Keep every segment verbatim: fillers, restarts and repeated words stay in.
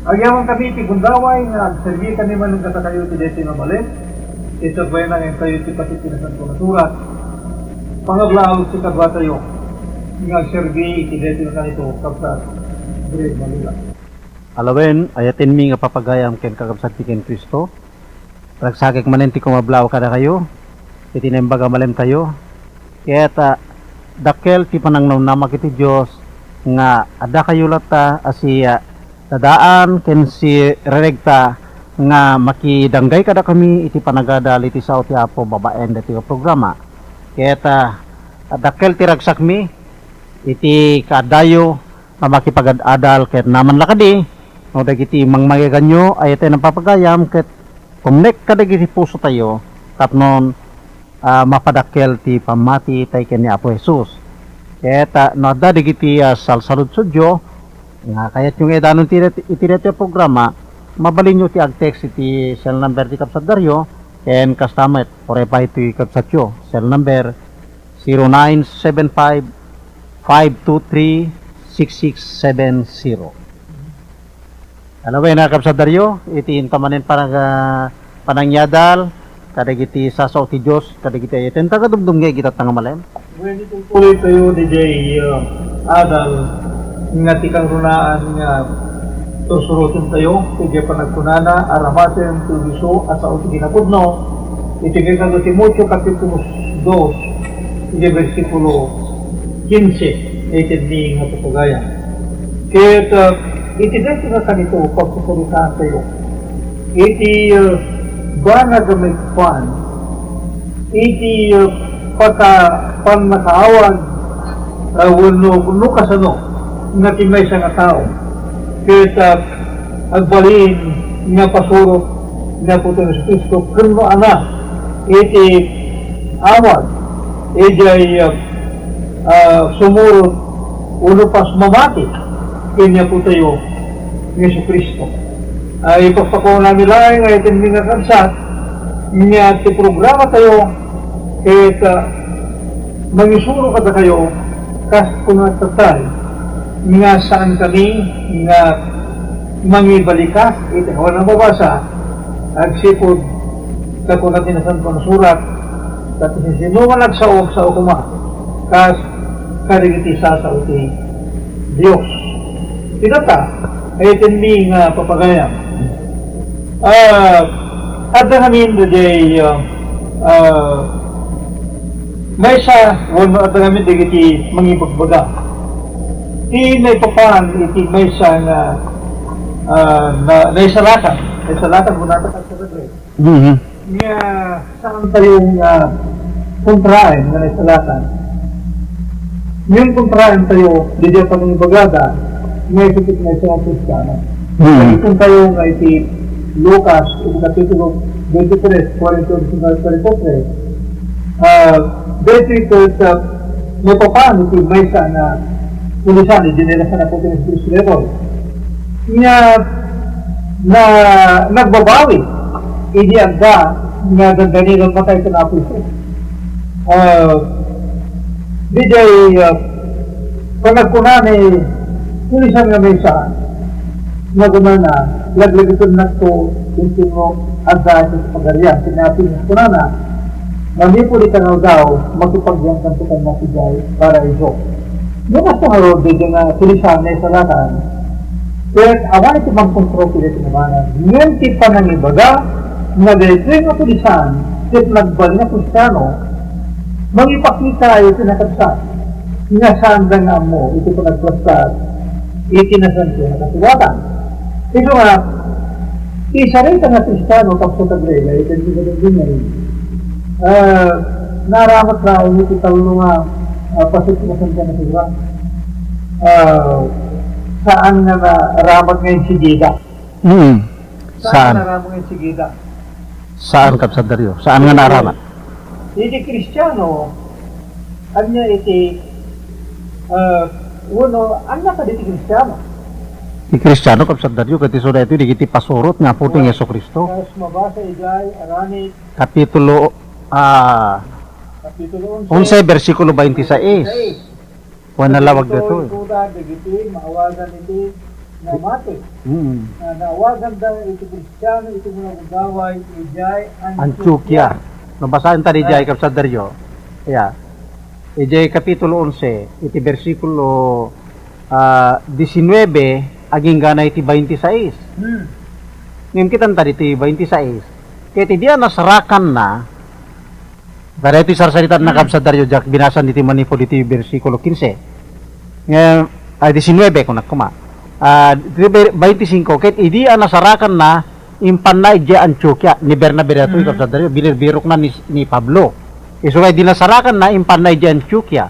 Agyamankami iti gundaway nga agserbi kami manen kadakayo iti daytoy nga balin. Iti pagbayanan tayo iti patit ti Nasanto nga Surat. Pangablaawek ti kaduatayo nga agserbi iti daytoy nga kanito, Kabsat Greg Malula. Alawen, ayatenmi nga papagayam ken kakabsat ti ken Cristo. Ragsakek manen ti kumablaw kadakayo iti Naimbag a Malemtayo. Ket, ah, dakkel ti panangnamnama iti Dios nga adda kayo latta a si, ah, dadaan ken si reregta nga makidanggay kadakami iti panagadal iti sao ti Apo babaen daytoy a programa. Ket, ah, dakkel ti ragsakmi iti kaaddayo a makipagad-adal ket naman la kadi no dagiti mangmageganyo a iti napapagayam ket kumnek kadagiti pusotayo tapnon, ah, mapadakkel ti pammati tay ken ni Apo Jesus. Ket, ah, no adda dagiti, ah, salsaludsodyo nga kayatyo nga idanon ti, iti daytoy a programa, mabalinyo ti ag-text iti cell number ti Kabsat Dario ken kasta met, uray pay ti kabsatyo, cell number zero nine seven five, five two three, six six seven zero. Alawen a, Kabsat Dario, iti inta manen panag-, ah, panangyadal kadagiti sasao ti Dios, kadagiti ayatenta nga dumdumngeg iti tatta nga malem. Wen, itultuloy tayo diay, ah, adal nga ti kangrunaan nga sursuroten tayo, iti panagkunana, aramasen ti disso a sao ti kinapudno, iti kaysa Timoteo Kapitulo dos, iti bersikulo kinse, iti ni nga papagayam. Ket, ah, iti daytoy nga kanito, pagpapuritaan tayo. Iti, ah, banag a maikpan, iti, ah, pata-, pannakaawag, ah, wenno, wenno kasano nga ti maysa nga tao. Ket, ah, agbalin nga pasurot ni Apotayo Jesu-Cristo ken no ana iti awag, idiay, ah, ah, sumurot wenno pas mamati ken ni Apotayo ni Jesu-Cristo. Ay, ipagpakunaami laeng nga iti nga kabsat, nga ti programa tayo, ket, ah, mangisuro kadakayo, kas kuna tatay, nga saan kami nga mangibalikas iti awan a mabasa, agsipud ta kuna ti Nasantoan a Surat, ta ti siasino nga agsao, agsao koma, kas kadagiti sasao ti Dios. Ita ta, ay tinmi nga papagayam. Ah, adda ngamin diay, ah, ah, maysa, wenno adda ngamin dagiti mangibagbaga. Ti maipapan iti maysa nga, ah, na, naisalakan. Naisalakan, kunata ka sa Tagalog. Mhm. Nga saan tayo nga kontraen nga naisalakan? Ngem kontraen tayo, diay pangibagada, nga isu ti maysa nga Kristiano. Mhm. Kung tayo nga iti Lucas, iti Kapitulo twenty-three, forty-two, forty-three, ah, daytoy ket, ah, maipapan iti maysa nga pulisan, idi nailasan a puti ni Jesu-Cristo daytoy. Nga na, nagbabawi idi adda nga dandanigan patay ken Apo Jesus. Ah, diay, ah, panagkuna ni pulisan nga maysa, nga kunana, laglagipennakto, intino adda iti pagarian, ken ni Apo Jesus kunana, manipud iti aldaw, makipagyankanto kaniak idiay paraiso. No kasta ngarud, diay nga pulisan nga naisalakan, ket awan iti mangkontrol iti kinabana. Ngem ti panangibaga nga daytoy nga pulisan ket nagbalin a Kristiano, mangipakita iti nakabsat nga saanda nga ammo iti panagplastar iti Nasantoan a Kasuratan. Isu nga, ti sarita nga Kristiano, tapos sa Tagalog, iti hindi ko rin, ah, naramat na iti tallo nga, ah, pasok na sa Nasantoan a Kasuratan. Ah, saan nga naramat nga insigida? Mm. Saan Saan? naramat nga insigida? Saan, Kabsat Dario? Saan nga naramat? Iti Kristiano, ania iti, ah, uno, ania kadi ti Kristiano? Ti Kristiano, Kabsat Dario, ket isu daytoy dagiti pasurot nga Apo ti Yes. Jesu-Cristo. Kas mabasa idiay Aramaic Kapitulo, ah, Kapitulo onse, onse, bersikulo twenty-six. Wen nalawag Dagitoy daytoy. Ikuda dagiti maawagan iti Namati. Mm. Nga naawaganda iti Kristiano iti gundaway idiay Antioquia. Antioquia. No, basaen ta diay, ah, Kabsat Dario. Ya. Idiay Kapitulo onse, iti bersikulo, ah, disinwebe, agingga na iti baintisais. Hmm. Ngem kitan ta ditoy baintisais. Ket idi a nasarakanna, Daytoy sarsaritaanna, hmm, Kabsat Dario, diak binasan ditoy manipud iti bersikulo kinse. Nga, ay, disinwebe, kunak koma. Ah, ditoy be-, baintisingko, ket idi a nasarakanna, impanna idiay Antioquia, ni Bernabe daytoy, hmm, Kabsat Dario, binirbirokna ni, ni Pablo. Isu nga idi nasarakanna, impanna idiay Antioquia.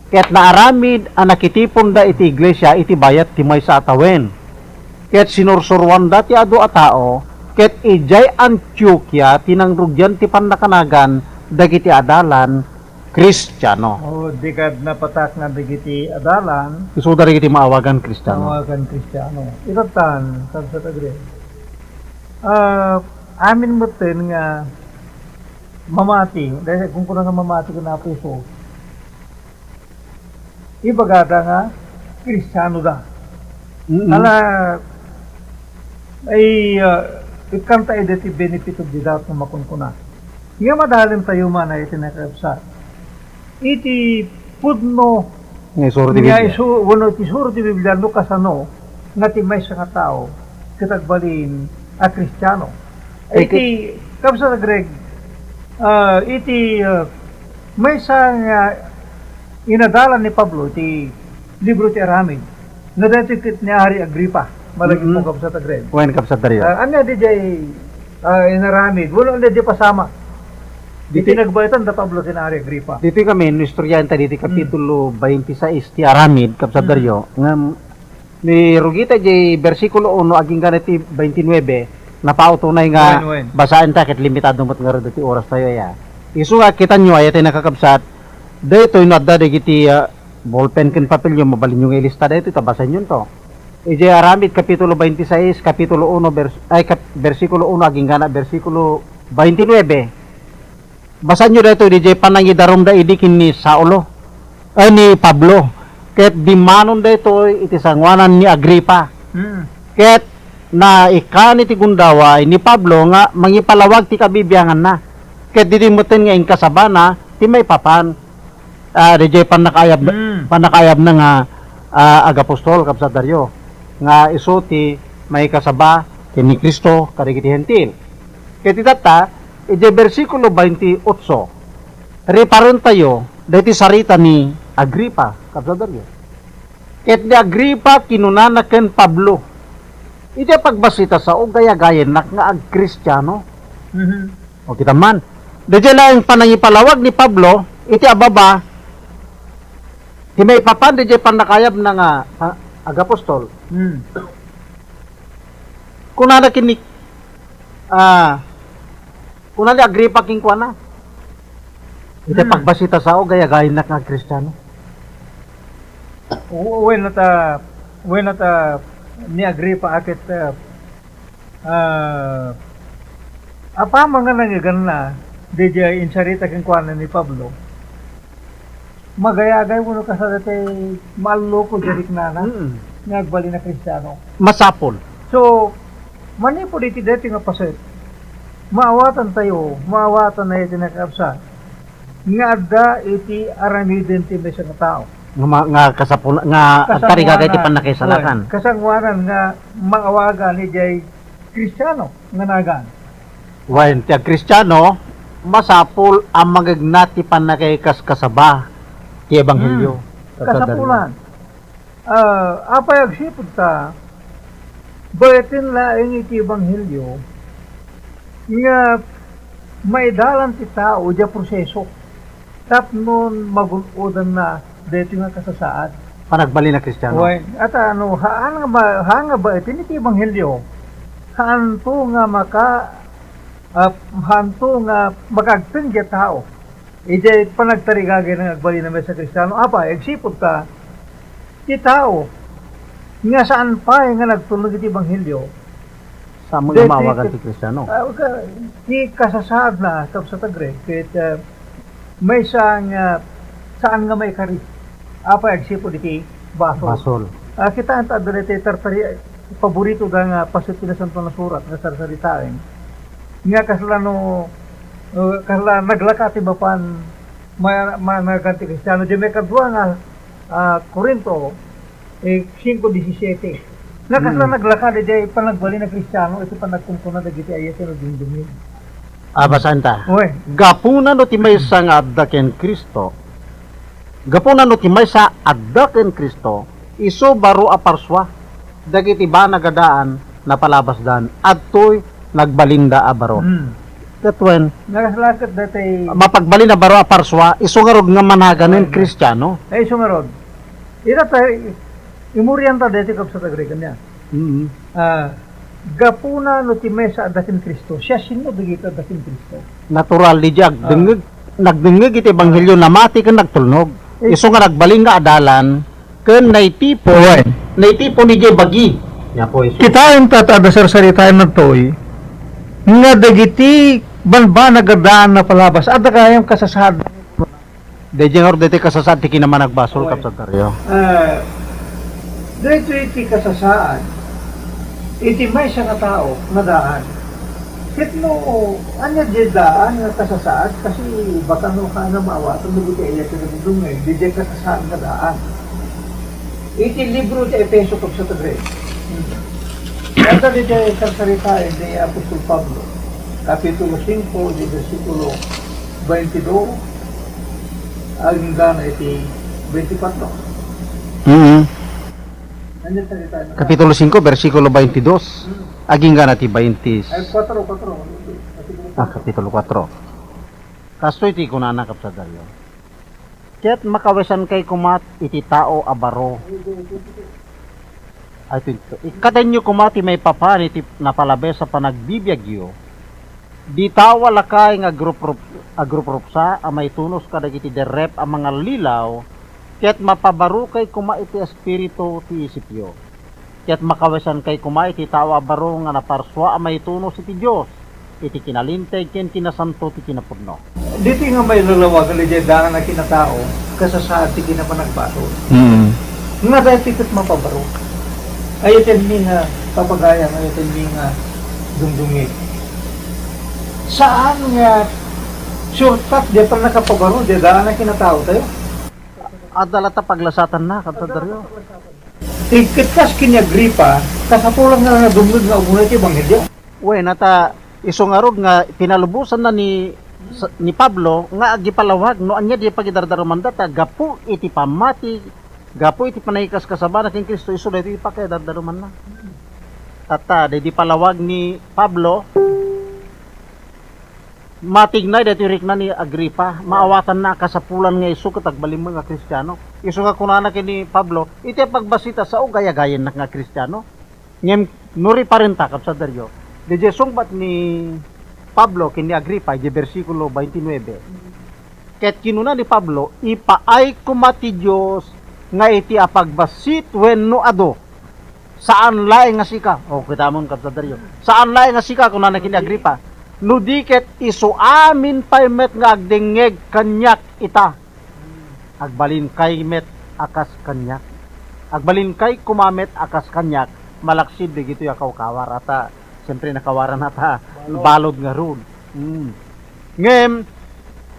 Ket naaramid a nakitiponda iti iglesia iti bayat ti maysa a tawen. Ket sinursuroanda ti adu a tao, ket idiay Antioquia ti nangrugian ti pannakanagan dagiti adalan Kristiano. O, di kad napatak nga dagiti adalan. Isuda dagiti maawagan Kristiano. Maawagan Kristiano. Itattan, Kabsat Agre. Ah, amin metten nga mamati, dahil kung kuna nga mamati ken Apo Jesus, ibagada nga Kristiano da. Mm-mm. Ala, ay, ah, ikkanta ida ti benefit of the doubt no makunkuna. Nga madalem tayo man ay iti nakakabsat. Iti pudno nga isuro ti nga Biblia. Isu-, wenno iti isuro ti Biblia no kasano nga ti maysa nga tao ket agbalin a Kristiano. Ay, iti, ket Kabsat Greg, ah, iti, ah, maysa nga inadalan ni Pablo ti libro ti Aramid, nga daytoy ket ni Ari Agripa, malagip mo, mm-mm, Kabsat Agren. Wen, Kabsat Dario. Ah, ania diay, ah, inaramid? Wenno ania diay pasama? Ditoy, iti nagbayatan da Pablo ken Ari Agripa. Ditoy kami, no istoryaen ta ditoy, mm, kapitulo baintisais ti Aramid, Kabsat, mm, Dario, nga ni rugita diay bersikulo uno agingga na ti baintinuebe, napauto na nga, wen, wen, basaen ta ket limitado met ngarud ti oras tayo, aya. Isu nga kitanyo, aya ti nakakabsat, daytoy no adda dagiti, ah, ballpen ken papelyo, mabalinyo nga ilista daytoy, ta basaenyon to. Idiay Aramid, kapitulo baintisais, kapitulo uno, bers-, ay, kap-, bersikulo uno, agingga na bersikulo baintinuebe. Basaenyo daytoy, idiay panangidarumda idi ken ni Saulo, ay, ni Pablo. Ket dimmanon daytoy iti sangoanan ni Agripa. Hmm. Ket naikkan iti gundaway ni Pablo nga mangipalawag ti kabibianganna. Ket ditoy metten nga inkasabana ti maipapan, ah, diay pannakaayab-, hmm, pannakaayabna nga, ah, agapostol, Kabsat Dario, nga isu ti maikasaba ken ni Cristo kadagiti Hentil. Ket itatta, idiay bersikulo baintiotso, reparentayo daytoy sarita ni Agripa, Kabsat Dario. Ket ni Agripa kinunana ken Pablo, "Iti pagbassit a sao, gayagayennak nga agkristiano." Mhm. O, kita man. Daydiay laeng panangipalawag ni Pablo iti ababa, ti maipapan daydiay pannakaayabna nga, ah, agapostol. Hmm. Kunana ken ni, ah, kuna ni Agripa kenkuana, "Iti, hmm, pagbassit a sao, gayagayennak nga agkristiano." O, wenno ta, wenno ta ni Agripa a ket, ah, ah, apaman nga nangngeganna daydiay insarita kenkuana ni Pablo, magayagay wenno kasla ti maalluko diay riknana, mm, nga agbalin a Kristiano. Masapul. So, manipud iti daytoy nga paset, maawatantayo, maawatanna iti nakakabsat nga adda iti aramiden ti maysa nga tao. Nga ma-, nga kasapul-, nga agtarigaga iti pannakaisalakan. Kasangoanan. Wen, kasangoanan nga maawagan idiay Kristiano nga nagan. Wen, ti agkristiano, masapul a mangegna ti pannakaikaskasaba ti ebanghelio. Hmm. Kasapulan. Ah, apay agsipud ta, baeten laeng iti ebanghelio nga maidalan ti tao idiay proseso tapno magun-odanna daytoy nga kasasaad. Panagbalin a Kristiano. Wen, ata ano, haan nga ma-, haan nga baeten iti ebanghelio. Haanto nga maka-, ah, haanto nga makaagteng diay tao idiay panagtarigagayna nga agbalin a maysa a Kristiano. Apay, agsipud ta, ti tao nga saan pay nga nagtulnog iti ebanghelio, saan nga maawagan ti Kristiano. Ah, ka-, ti kasasaadna, Kabsat Agre, ket, ah, maysa nga saan nga maikari. Apay agsipud iti basol. Basol. Ah, kitaen ta adda daytoy tartari-, paborito da nga paset ti Nasantoan a Surat nga sarsaritaen. Nga kasla no, eh, kasla naglaka ti mapan ma-, managan ti Kristiano. Diay maikadua nga, ah, Corinto, eh, singko disisiete. Nga kasla Mm. naglaka diay panagbalin a Kristiano iti panagkunkuna dagiti ayat nga dumdumngeg. Ah, basaen ta. Uy. Gapuna no ti maysa nga adda ken Cristo, gapuna no ti maysa adda ken Cristo, isu baro a parsua dagiti banag a daan napalabasdan, adtoy nagbalinda a baro. Hmm. Ket wen, Nakaslaket dati. Mapagbalin a baro a parsua, isu ngarud nga managanen Wen. Kristiano. Ay, isu ngarud. Ita ta, imurian ta dati kabsat a Griego niya. Mm. Ah, gapuna no ti maysa adda ken Cristo, siasino dagiti adda ken Cristo? Natural, diay agdengngeg, Ah. nagdengngeg iti ebanghelio, namati ken nagtulnog. Eh. Isu nga nagbalin nga adalan ken naitipon, Uy. naitipon idiay bagi. Nia po, isu. Kitaen ta, ta adda sarsaritaen daytoy nga dagiti banbanag a daan napalabas. Adda gayam kasasaad. Daydiay ngarud daytoy kasasaad ti kinamanagbasol, Oy. Kabsat Dario. Ah, daytoy ti kasasaad iti maysa nga tao nga daan. Ket no ania diay daan nga kasasaad, kasi baka no kaano maawatan no daytoy ayat nga dumdumngeg, daydiay kasasaad nga daan. Iti libro ti Efeso, kabsat Dario. Adda daydiay sarsaritaen ni Apostol Pablo, Kapitulo singko, di bersikulo baintidos, agingga na iti baintikwatro. Mm. Ania ti sarita na? Kapitulo singko, bersikulo baintidos. Mm. Agingga na ti baintis. Ay, kwatro, kwatro. Kapitulo Ah, kwatro. Kapitulo kwatro. Kastoy ti kunana, Kabsat Dario. Ket makawesankay koma iti tao a baro. Ay, pinto. Ikkatenyo koma ti maipapan iti napalabes a panagbibiagyo. Di tao a lakay nga agruprup-, agrupprupsa a maitunos kadagiti derrep a mangallilaw, ket mapabarokay koma iti espiritu ti isipyo. Ket makawesankay koma iti tao a baro nga naparsua a maitunos iti Dios, iti kinalinteg ken kinasanto ti kinapudno. Ditoy nga mailalawagan idiay daan a kinatao, kasasaad ti kinapanagbasol. Mm. Nga daytoy ket mapabaro. Ayatenmi nga papagayam, ayatenmi nga dumdumngeg. Saan nga shortcut diay pannakapabaro diay daan a kinataotayo? Adda latta paglasatanna, Kabsat Dario. Ti ket kas ken ni Agripa, kasapulan nga nadumngeg nga umuna ti ebanghelio. Wen, ta isu ngarud nga pinalubosanna ni, sa-, ni Pablo nga agipalawag no ania diay pakidardarumanda ta gapu iti pammati, gapu iti panangikaskasabana ken Cristo, isu daytoy ti pakidardarumanna. Tatta, daydi palawag ni Pablo, Matignay daytoy rikna ni Agripa, maawatanna a kasapulan nga isu ket agbalin nga Kristiano. Isu nga kunana ken ni Pablo, iti pagbassit a sao gayagayennak nga Kristiano. Ngem no riparenta, Kabsat Dario, daydiay sungbat ni Pablo ken ni Agripa, idiay bersikulo baintinuebe. Ket kinuna ni Pablo, ipaay koma ti Dios nga iti a pagbassit wenno adu. Saan laeng nga sika. O, kitamon, Kabsat Dario. Saan laeng nga sika, kunana ken ni Agripa. No di ket isu amin pay met nga agdengngeg kaniak ita. Agbalinkay met a kas kaniak. Agbalinkay koma met a kas kaniak, malaksid dagitoy a kawkawar. Ata, siyempre, nakawaran ata, balod ngarud. Mm. Ngem,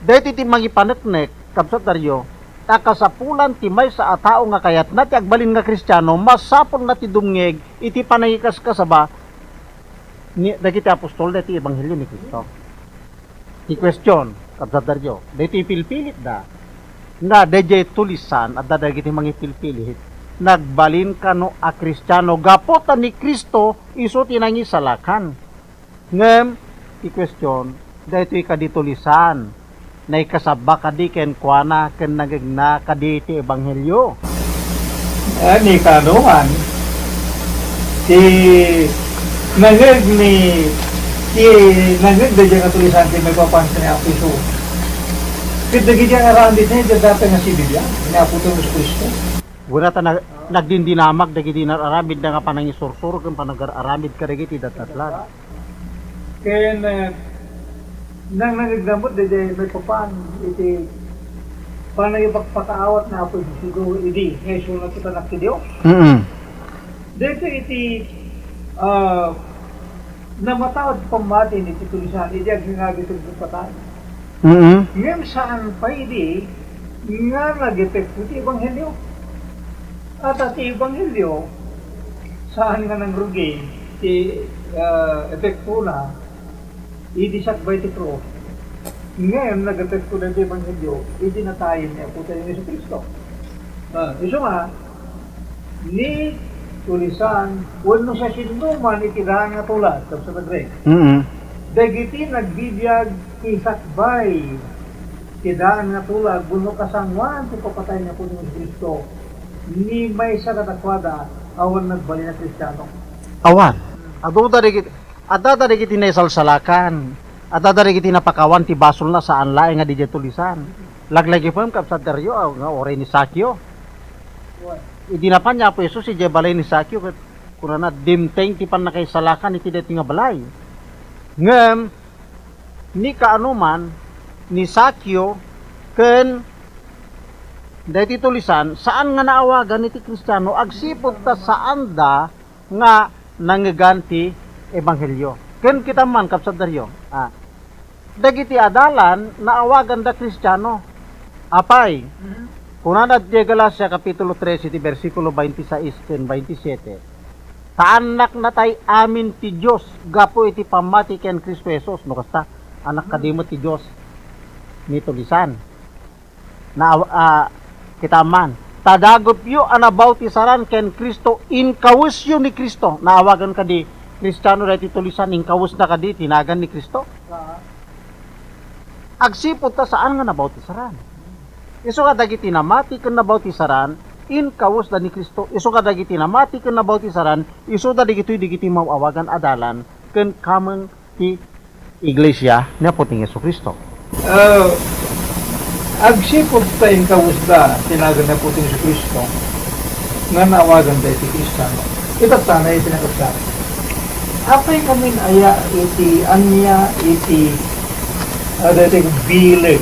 daytoy ti mangipaneknek, Kabsat Dario, ta kasapulan ti maysa a tao nga kayatna ti agbalin nga Kristiano, masapulna ti dumngeg iti panangikaskasaba ni, dagiti apostol daytoy ebanghelio ni Cristo. Ti question, Kabsat Dario, daytoy pilpilitda nga daydiay tulisan, adda dagiti mangipilpilit, nagbalin kano a Kristiano gapu ta ni Cristo isu ti nangisalakan. Ngem, ti question, daytoy kadi tulisan, naikasaba kadi kenkuana ken nangngegna kadi ti ebanghelio? Ah, ni kaano man, ti nangngeg ni, ti nangngeg daydiay nga tulisan ti maipapan ken ni Apo Jesu. Ket dagiti aramidna, adda pay nga sibibiag ni Apotayo Jesu-Cristo. Wen ta nag-, nagdindinamag dagiti nar-aramidna nga panangisursuro ken panagar-aramid kadagiti datdatlan. Ken, eh, nang nangigdamot daydiay maipapan iti panangipakpakaawat ni Apo Jesu idi nga isu nga ti Anak ti Dios. Mm. Daytoy iti Ah, namataud pammati ni Tito Lisan, idi agngagiteg ket patay. Mm. Ngem saan pay idi nga nagepekto ti ebanghelio. Ata ti ebanghelio, saan nga nangrugi ti, ah, epektona idi sakbay ti krus. Ngem nagepekto daytoy ebanghelio idi natayen ni Apotayo Jesu-Cristo. Ah, isu nga, ni Tito Lisan wenno siasinoman iti daan nga tulag, Kabsat Adre. Mm. Dagiti nagbibiag ti sakbay ti daan nga tulag wenno kasangoan ti ipapatay ni Apotayo Jesu-Cristo, ni maysa kadakuada awan nagbalin a Kristiano. Awan. Aduda dagiti, adda dagiti naisalsalakan. Adda dagiti napakawan ti basolna saan laeng nga diay Tito Lisan. Laglagipem, Kabsat Dario, a, nga uray ni Sakio. Idi napan ni Apo Jesus idiay balay ni Sakio, ket kunana, "Dimteng ti pannakaisalakan iti daytoy nga balay." Ngem, ni kaanoman, ni Sakio ken daytoy Tito Lisan, saan nga naawagan iti Kristiano agsipud ta saanda nga nangngegan ti ebanghelio. Ken kita man, Kabsat Dario, ah, dagiti adalan, naawaganda Kristiano. Apay, mhm, kunana diay Galacia Kapitulo trese, iti bersikulo twenty-sais ken twenty-siete, "Ta annaknatay amin ti Dios gapu iti pammati ken Cristo Jesus." No kasta, annak kadi met ti Dios ni Tito Lisan. Na, ah, kita man. "Ta dagupyo a nabautisaran ken Cristo, inkawesyo ni Cristo." Naawagan kadi Kristiano daytoy Tito Lisan, inkawesna kadi ti nagan ni Cristo? Agsipud ta saan nga nabautisaran. Isu nga dagiti namati ken nabautisaran, inkawesda ni Cristo. Isu nga dagiti namati ken nabautisaran, isuda dagitoy dagiti maawagan a dalan ken kameng ti Iglesia ni Apotayo Jesu-Cristo. Ah, agsipud ta inkawesda ti nagan ni Apotayo Jesu-Cristo nga naawaganda iti Kristiano. Itattana iti nakasar. Apay kamin aya iti ania iti, ah, daytoy bileg?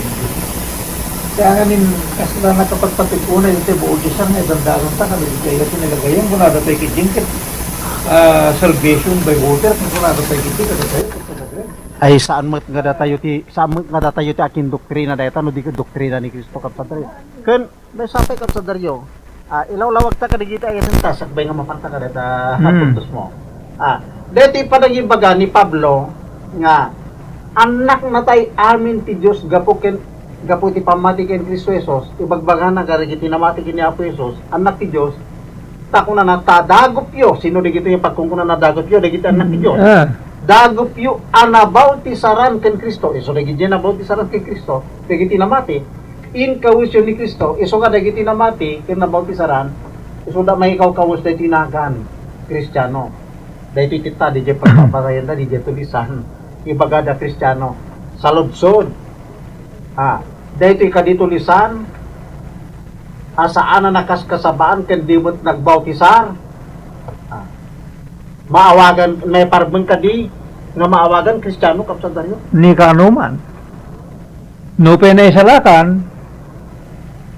Kaya ngamin, kasla nakapagpatipuna iti buod ti saan nga idandanon ta, kadagiti aya ti nagagayam, kunada pay ket diay ket, ah, salvation by water, kunada pay ket diay, kadagiti aya, kadagiti. Ay, saan met nga datayo ti, saan met nga datayo ti akindoktrina dayta no di ket doktrina ni Cristo, Kabsat Dario. Ken, maysa pay, Kabsat Dario, ah, ilawlawagta kadagiti ayatenta, sakbay nga mapanta kadata, hmm, puntos mo. Ah, daytoy panangibaga ni Pablo nga, "Annaknatay amin ti Dios gapu ken, gapu iti pammati ken Cristo Jesus," ibagbagana kadagiti namati ken ni Apo Jesus, annak ti Dios, ta kunana, "Ta dagupyo," sino dagitoy nga pagkunkunana dagupyo? Dagiti annak ti Dios. Ah. "Dagupyo a nabautisaran ken Cristo." Isu dagiti nabautisaran ken Cristo, dagiti namati. Inkawesyo ni Cristo, isu nga dagiti namati ken nabautisaran, isuda maikawkawes daytoy nagan Kristiano. Daytoy ti ta, diay pagpapagayanda, diay tulisan. Ibagada Kristiano. Saludsod. Ah, daytoy kadi tulisan a saan a nakaskasabaan ken di met nagbautisar. Ah, maawagan, maiparben kadi nga maawagan Kristiano, Kabsat Dario? Ni kaano man. No pay naisalakan,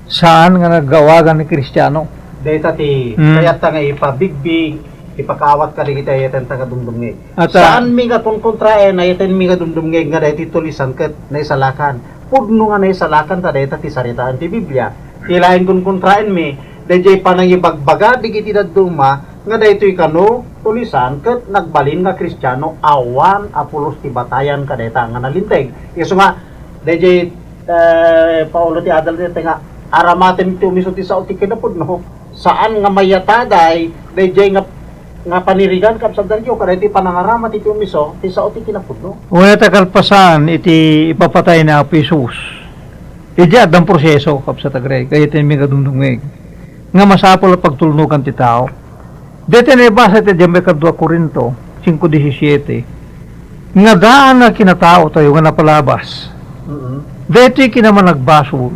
saan nga nagawagan ni Kristiano. Dayta ti, hmm, kayatta nga ipabigbig, ipakaawat kadagiti ayatenta nga dumdumngeg. At, ah, saanmi nga kunkontraen, ayatenmi nga dumdumngeg nga daytoy tulisan ket naisalakan. Pudno nga naisalakan ta dayta ti saritaan ti Biblia. Ti laeng kunkontraenmi, daydiay panangibagbaga dagiti dadduma nga daytoy kano tulisan ket nagbalin nga Kristiano awan a pulos ti batayan kadayta nga nalinteg. Isu nga, daydiay, eh, Paolo ti adal dayta nga, "Aramatem ti umiso ti sao ti kinapudno." Saan nga mayataday daydiay nga, nga panirigan, Kabsat Dario, kadaytoy panangaramat iti umiso ti sao ti kinapudno. Wen, ta kalpasan iti ipapatay ni Apo Jesus, idi addan proseso, Kabsat Agray, kayatenmi nga dumdumngeg, nga masapul a pagtulnogan ti tao. Daytoy naibasa iti diay maikadua Corinto cinco diecisiete, nga daan nga kinataotayo nga napalabas. Mm-mm. Daytoy kinamanagbasol,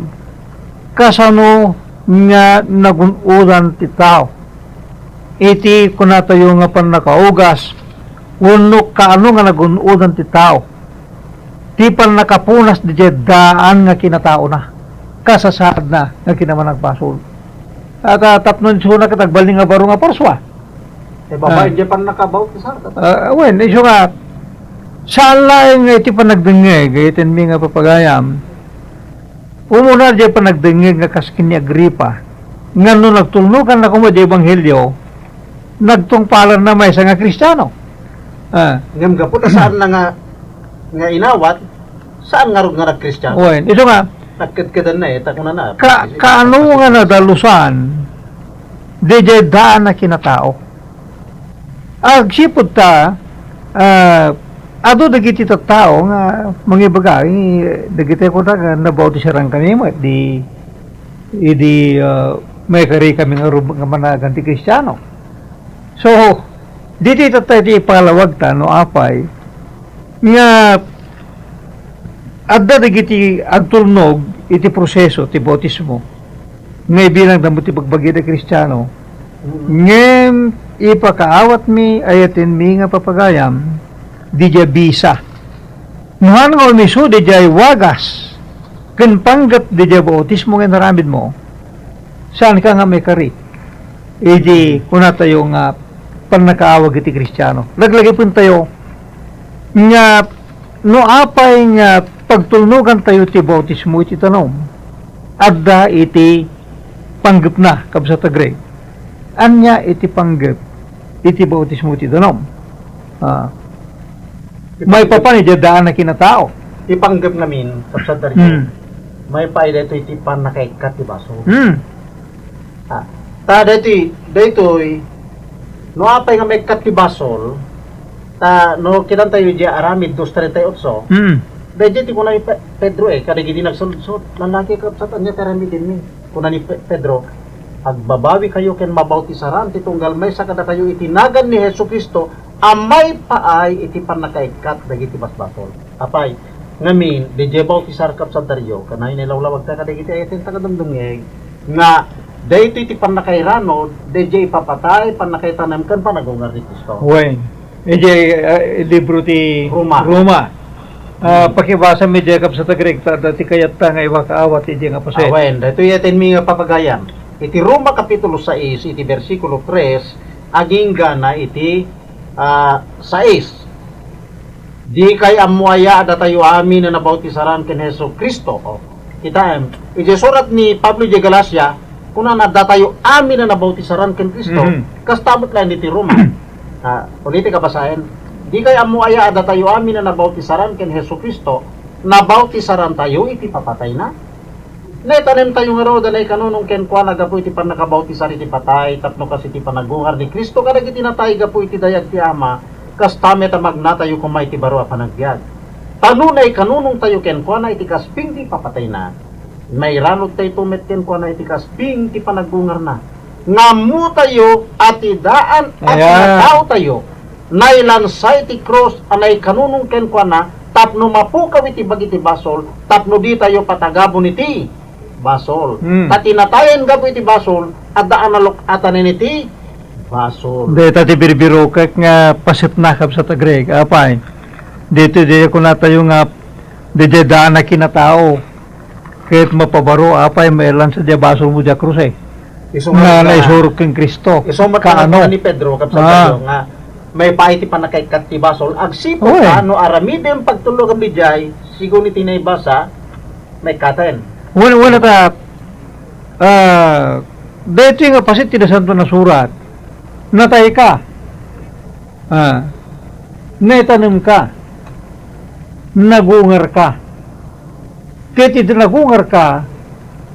kasano nga nagun-odan ti tao iti kunatayo nga pannakaugas, wenno kaano nga nagun-odan ti tao ti pannakapunas didiay daan nga kinataona, kasasaadna nga kinamanagbasol. At, ah, tapno isuna ket agbalin nga baro nga parsua. Eh, babaen Ah. diay pannakabautisar. Ah, wen, isu nga, saan laeng nga iti panagdengngeg, iti mi nga papagayam. Umuna diay panagdengngeg nga kas ken ni Agripa, nga no nagtulnogan na koma diay ebanghelio, nagtungpalan na maysa nga Kristiano. Ah. Ngem gapu ta saan na nga, nga inawat, saan ngarud nga nagkristiano? Wen, isu nga, Nagkedkedan na eh, ta kunana, ka-, kaano nga nadalusan, diay daan a kinatao. Agsipud ta, ah, adu dagiti tattao nga mangibaga, eh, dagiti kuna nga nabautisaran kami met, di, idi, ah, maikari kami nga rum-, nga managan ti Kristiano. So, ditoy tatta iti ipalawag ta no apay nga adda dagiti agtulnog iti proseso ti bautismo nga ibilangda met ti bagbagi ti Kristiano. Mm. Ngem ipakaawatmi, ayatenmi nga papagayam, diay bisa. No saan nga umisu diay wagas ken panggep diay bautismo nga inaramidmo, saanka nga maikari iti kunatayo nga pannakaawat iti Kristiano. Laglagipentayo nga no apay nga pagtulnogantayo ti bautismo iti danum, adda iti panggepna, kabsat a Greg. Ania iti panggep iti bautismo iti danum? Ah. Maipapan idiay daan a kinatao. Ti panggep ngamin, kabsat a Greg, Hmm. maipaay daytoy iti pannakaikkat ti basol. Hmm. Ah, ta daytoy, daytoy, no apay nga maikkat ti basol, ta no kitantayo diay Aramid dos treinta y ocho, Mm. daydiay ti kuna ni Pe-, Pedro eh, kadagiti nagsaludsod, "Lalaki, kabsat, ania ti aramidenmi?" Kuna ni Pe-, Pedro, "Agbabawikayo ken mabautisaran ti tunggal maysa kadakayo iti nagan ni Jesu-Cristo a maipaay iti pannakaikkat dagiti basbasol." Apay, ngamin, diay bautisar, kabsat Dario, kanayon nga ilawlawagta kadagiti ayaten ta nga dumdumngeg, nga daytoy ti pannakairanod, diay ipapatay, pannakaitanem, ken panagungar ni Cristo. Wen, idiay, ah, libro ti Roma. Roma. Ah, Hmm. pakibasa mi diay, kabsat a Greg, ta, ta ti kayatta nga iwakaawat idiay nga paset. Awen, daytoy ayatenmi nga papagayam. Iti Roma Kapitulo sais, iti bersikulo tres, agingga na iti, ah, sais. Dikay ammo aya a datayo amin a nabautisaran ken Jesu-Cristo? O, kitaem, idiay surat ni Pablo idiay Galacia, kunana, "Datayo amin a nabautisaran ken Cristo." Mhm. Kasta met laeng iti Roma. Ah, ulitek a basaen. Dikay ammo aya a datayo amin a nabautisaran ken Jesu-Cristo, nabautisarantayo iti papatayna? Naitanemtayo ngarud a naikanunong kenkuana gapu iti pannakabautisar iti patay, tapno kas iti panagungar ni Cristo kadagiti natay gapu iti dayag ti Ama, kasta met a magnatayo koma iti baro a panagbiag. Ta no naikanunongtayo kenkuana iti kasbing ti papatayna, mairanodtayto met kenkuana iti kasbing ti panagungarna. Nga ammotayo a ti daan a Ayan. kinataotayo, nailansa iti krus a naikanunong kenkuana tapno mapukaw iti bagi ti basol, tapno ditayo patagabon iti basol. Hmm. Ta ti natayen gapu iti basol, adda a naluk-atanen iti basol. Dayta ti birbirokek nga pasetna, kabsat a Greg. Apay, dito, di kunatayo nga, di, di daan a kinatao. Ket mapabaro, apay, mailansa diay basolmo diay krus, eh. Isu nga nga naisurok ken Cristo. Isu met nga Kaano? Ni Pedro, kabsat Ah. Pedro, nga maipaay ti pannakaikkat ti basol. Agsipud Oy. Ta, no aramidem pagtulnogem idiay, sigun iti naibasa, maikkaten. Wen-, wen-, ta, ah, daytoy nga paset ti Nasantoan a Surat, natayka. Ah, naitanemka. Nagungarka. Ket idi nagungarka,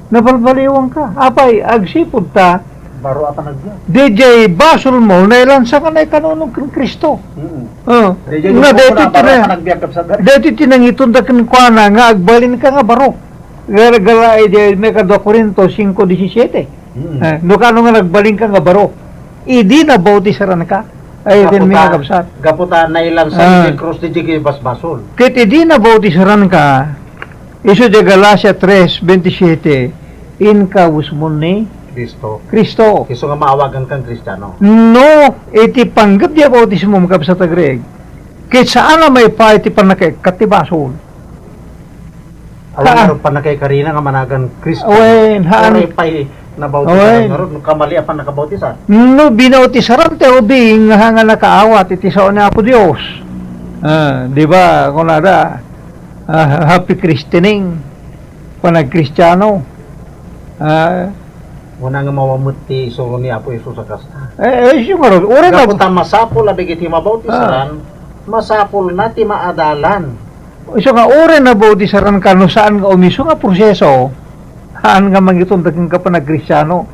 nabalbaliwanka. Apay, agsipud ta, Baro a panagbiag. Diay basolmo, nailansa nga naikanunong ken Cristo. Mm. Oh. Diay Nga, gusto ko daytoy na, baro a tina-, panagbiag, kabsat. Daytoy ti nangitonda kenkuana nga agbalinka nga baro. Gala-gala, eh, diay may kadua Corinto cinco diecisiete. Mm. Eh, no kaano nga nagbalinka nga baro? Idi nabautisaranka. Ay, Gapu din, mga ta, kabsat. Gapu ta nailansa Ah. Diay krus diay basbasol. Ket idi nabautisaranka, isu diay Galacia tres veintisiete, inka wismon ni Cristo. Cristo. Isu nga maawagan kang Kristiano. No, iti panggep diay bautismo, mga kabsat a Greg, ket saan a maipaay ti pannakaikkat ti basol. Awan Haan. Ngarud pannakaikarina nga managan Kristo. Wen, haan. Uray pay, Nabautisaran ngarud, no kamali a pannakabautisan. No binautisaran ti ubing nga, nga nakaawat iti sao ni Apo Dios. Ah, di ba, kunada, ah, happy christening, panagkristiano. Ah, Una nga mawa met ti isuro ni Apo Jesus a kasta. Eh, eh, isu ngarud, uray na Gapu ta masapul a dagiti mabautisaran, Ah. masapul na ti maadalan. Isu nga, uray nabautisaran ka no saan nga umisu nga proseso, haan nga mangitunda kenka panagkristiano.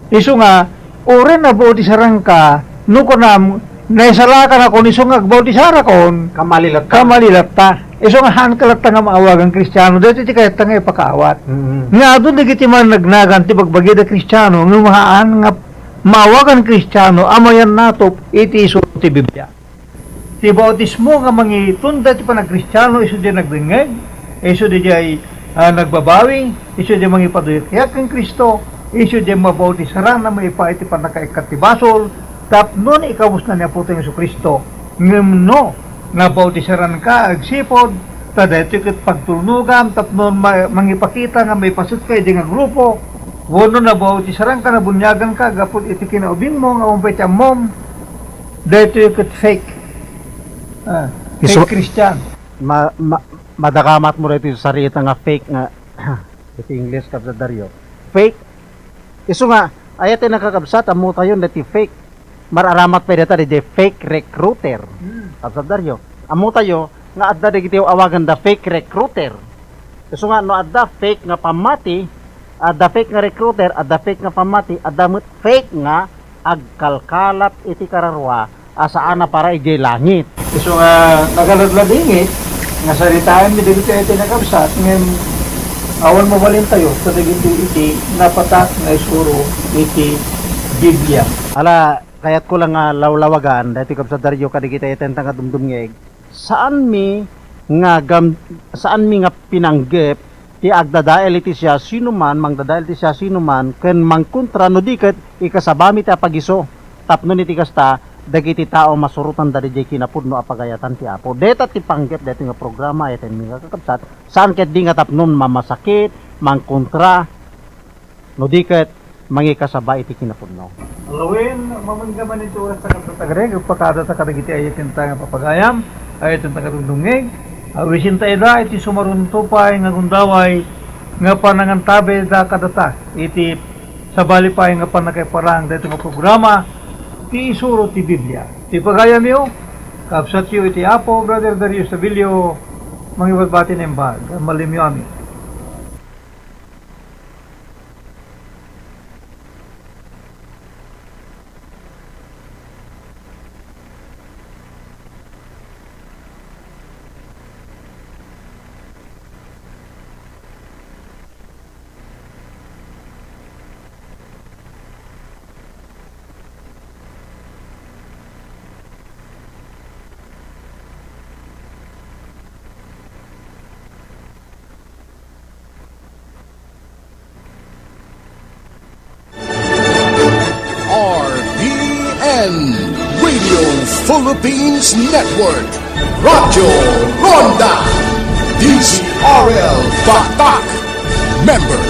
Isu nga, uray nabautisaran ka, no kunam, naisalakan ako, isu nga agbautisara kon, Kamali latta. kamali latta. Isu nga, haan ka latta nga maawagan kristiano, daytoy ti kayatna nga ipakaawat. Mm. Nga adun dagiti managnagan ti bagbagida kristiano, ngem haan nga maawagan kristiano, a mayannatop iti isuro ti Biblia. Ti bautismo nga mangitunda iti panagkristiano isu diay nagdengngeg, isu diay, ah, nagbabawi, isu diay mangipaduyakyak ken Cristo, isu diay mabautisaran a maipaay iti pannakaikkat ti basol, tapno ikabusna ni Apotayo Jesu-Cristo. Ngem no nabautisaranka agsipud, ta daytoy ket pagtulnogam tapno ma-, mangipakita nga maipasetka idiay nga grupo, wenno nabautisaranka, nabuniaganka gapu iti kinaubingmo nga umpay ti ammom, Daytoy ket fake. Ah, Isu- fake Christian. Ma-, ma-, madakamatmo daytoy sarita nga fake nga, iti English, Kabsat Dario. Fake. Isu nga, aya ti nakakabsat, ammotayon daytoy fake. Mar-aramat pay dayta, daytoy fake recruiter. Hmm. Kabsat Dario. Ammotayo, nga adda dagiti awagan da fake recruiter. Isu nga no adda fake nga pammati, adda fake nga recruiter, adda fake nga pammati, adda met fake nga agkalkalat iti kararua a saan a para idiay langit. Isu nga nagaladladingit nga saritaenmi dagiti iti nakabsat, ngem awan mabalintayo kadagiti iti napatak nga isuro iti Biblia. Ala, kayatko lang nga lawlawagan, daytoy Kabsat Dario, kadagiti iti nga dumdumngeg. Saanmi nga gam-, saanmi nga pinanggep ti agdadael iti siasinoman, mangdadael iti siasinoman, ken mangkontra no di ket ikasabami ti apagiso. Tapno iti kasta, dagiti tao masurotanda diay kinapudno a pagayatan ti Apo. Deta ti panggep daytoy nga programa, ayatenmi nga kakabsat, saan ket di nga tapno mamasakit, mangkontra, no di ket mangikasaba iti kinapudno. Lawen, mamangga man iti oras ta kadta tagareg, agpakadata kadagiti ayatenta nga papagayam, ayatenta kadungdungngeg, awisinta ida iti sumarunto pay nga gundaway nga panangantabi da kadata iti sabali pay nga pannakaiparang daytoy nga programa, ti isuro ti Biblia. Ti pagayamyo, kabsatyo iti Apo, Brother Darius Sabilio, mangibatbati naimbag, malimyo amin. R P N, Radio Philippines Network, Radyo Ronda, D Z R L Batak, member